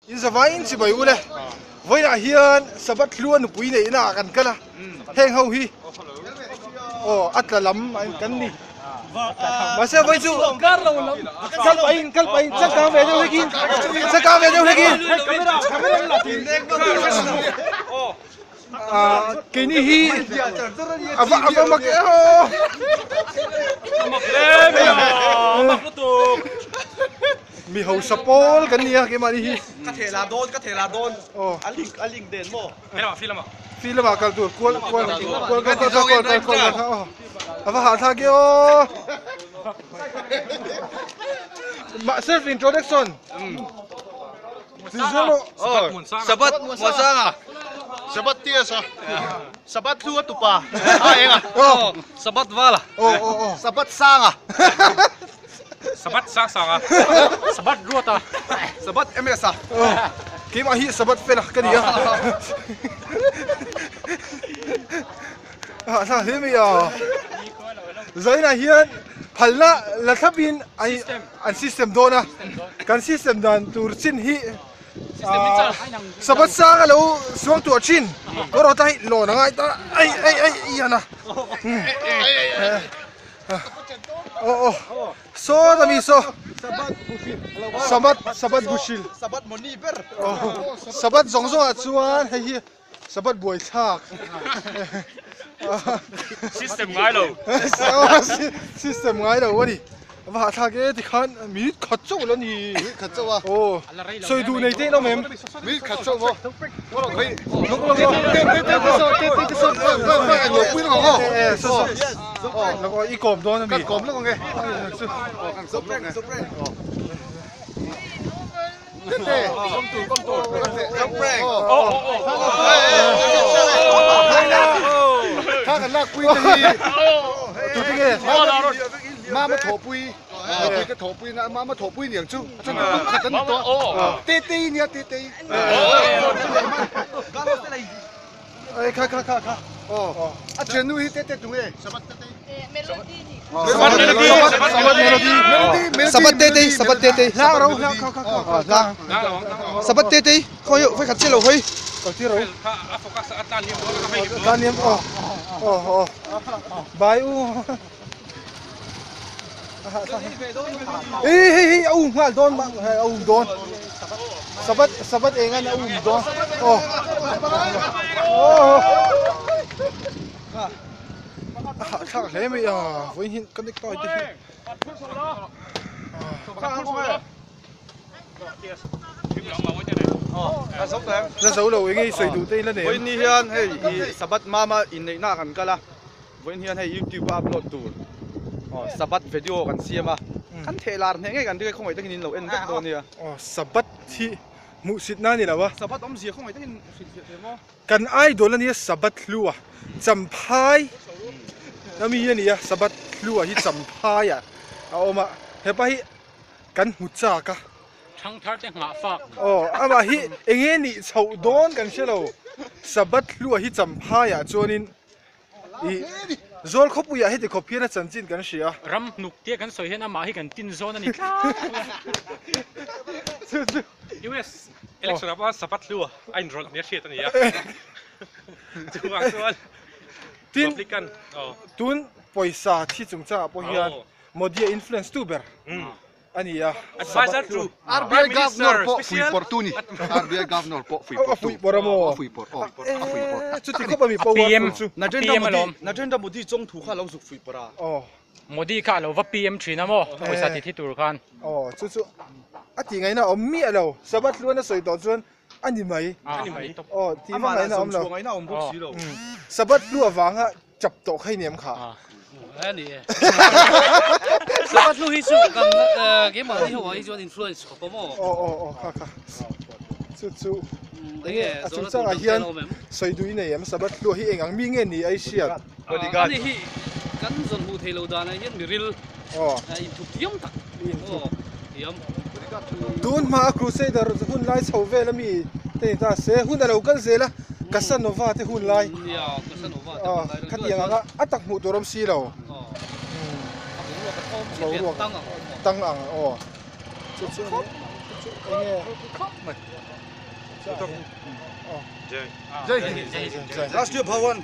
In zavaiin chibai u le. Vawiinah hian Sabbath hlua nupui neihna ah kan kal a, heng ho hi aw a tla lam kan ni. Mahse vawi chu kal pahin kal pahin changkang ve deuh hlekin changkang ve deuh hlekin ah keini hi a va a va mak e aw. Mi hausa pawl kan ni a keimahni hi. Ka theh la dawn ka theh la dawn a link a link den maw. Fi lamah kal tur kual kual kual kual kual kual kual kual kha aw a va hahthlak e aw. Mah self introduction. Sabat Muasanga Sabat TS a Sabat Hlu a tupa a eng a Sabat Vala Sabat Sanga Sabat sang sang a. Sabat ruat a. Sabat MS a. Keimah hi Sabat fel a ka ni a. A thla hle mai a. Zainah hian phalna la thlapin an system dawn a. Kan system dan tur chin hi Sabat sang a lo suang tuah thin. Kawrawta hi lawn a ngai ta ai ai ai i an a. Oh oh saw ta mi saw sabat sabat bushil sabat moni ber oh sabat zawng zawng ah chuan hei hi sabat buai thlak system ngai lo system ngai lo a ni va hahthlak e tikhan minute khat chauh la ni minute khat chauh a aw sawi duh nei te in awm em minute khat chauh maw I kawm dawn a mi? Kan kawm lawk ang e. Kha kan lak pui te hi. Tute nge? Mama thawhpui. Ka thawhpui na mama thawhpui niang chu. A chan tum khat an ni tawh. Tetei nia tetei. Ai kha kha kha kha. Aw. A thiannu hi tete tu nge? Sabat tetei. Melody ni. Sabat melody. Sabat melody. Sabat tetei sabat tetei. Hlang ro hlang kha kha kha. Hlang. Sabat tetei khawi khawi khat chiah lo hawi. Kal tir ro. Kha a focus a tlan liam dawn a ka hei. Tlan liam aw. Aw aw. Bye u. Hei hei hei a um nghal dawn mah a um dawn sabat sabat eng an a um dawn aw aw a hahthlak hle mai a vawiin hi ka nek tawi te hi la zo lo eng nge i sawi duh te i la nei vawiin ni hian hei i sabat mama inneihna ah kan kal a. Vawiin hian hei youtube a upload tur aw Sabbath video kan siam a, kan theh lar hneh ngei kan ring a khawngaih takin in lo en vek dawn nia. Aw Sabbath hi hmuhsit na a ni lo a. Sabbath awmzia khawngaih takin hrilhfiah thei maw? Kan idol a nia Sabbath hlu a, Champhai a mi a nia Sabbath hlu a hi Champhai ah a awm a, hepa hi kan hmu chak a. Thangthar te nghah fak. Aw amah hi enge nih chhoh dawn kan hre lo, Sabbath hlu a hi Champhai ah chuanin I zawl khawpuiah heti khawp hian a chanchin kan hria. Ram hnuk tia kan sawi hian amah hi kan tin zawn a ni tlangpui a. Chu chu. US election ah pawh Sabat hlu a inrawlh nia hriat a ni a. Chuvang chuan Republican. Tin, tun pawisa thi chungchangah pawh hian Modi a influence tu ber. A ni a. Advisor to RBI Governor pawh fuihpawrh tu ni. RBI Governor pawh fuihpawrh tu. A fuihpawrh a maw? A fuihpawrh aw. A fuihpawrh. Chuti khawp a mi power chu. Narendra Modi Narendra Modi chawng thu kha a lo zuk fuihpawrh a. Aw. Modi kha a lo va PM thin a maw? Pawisa ti thi tur khan. Aw chu chu a tih ngaihna a awm miah lo. Sabbath hluan a sawi tawh chuan a ni mai. A ni mai. Aw tih vak ngaihna a awm lo. Amah lah zawng chhuah ngaihna a awm bawk si lo. Sabbath hlu avanga Chap tawh kha i nem kha. A ni e. Sabat hlu hi chu kan keimahni ho ah hi chuan influence khawp a maw? Aw aw aw kha kha. Chu chu enge a chungchangah hian sawi duh i nei em? Sabat hlu hi eng ang mi nge ni a i hriat? A ni hi kan zawn hmuh theih loh danah hian miril inthup thiam tak. Aw thiam. Tun hmaa Crusader hun lai chho vel ami te ni ta se hun a lo kal zel a. Casanova te hun lai khatiang anga a tak hmuh tur awm si lo boruak tang ang aw chu chu enge Jai Hind. Jai Hind. Rashtriya Bhavan.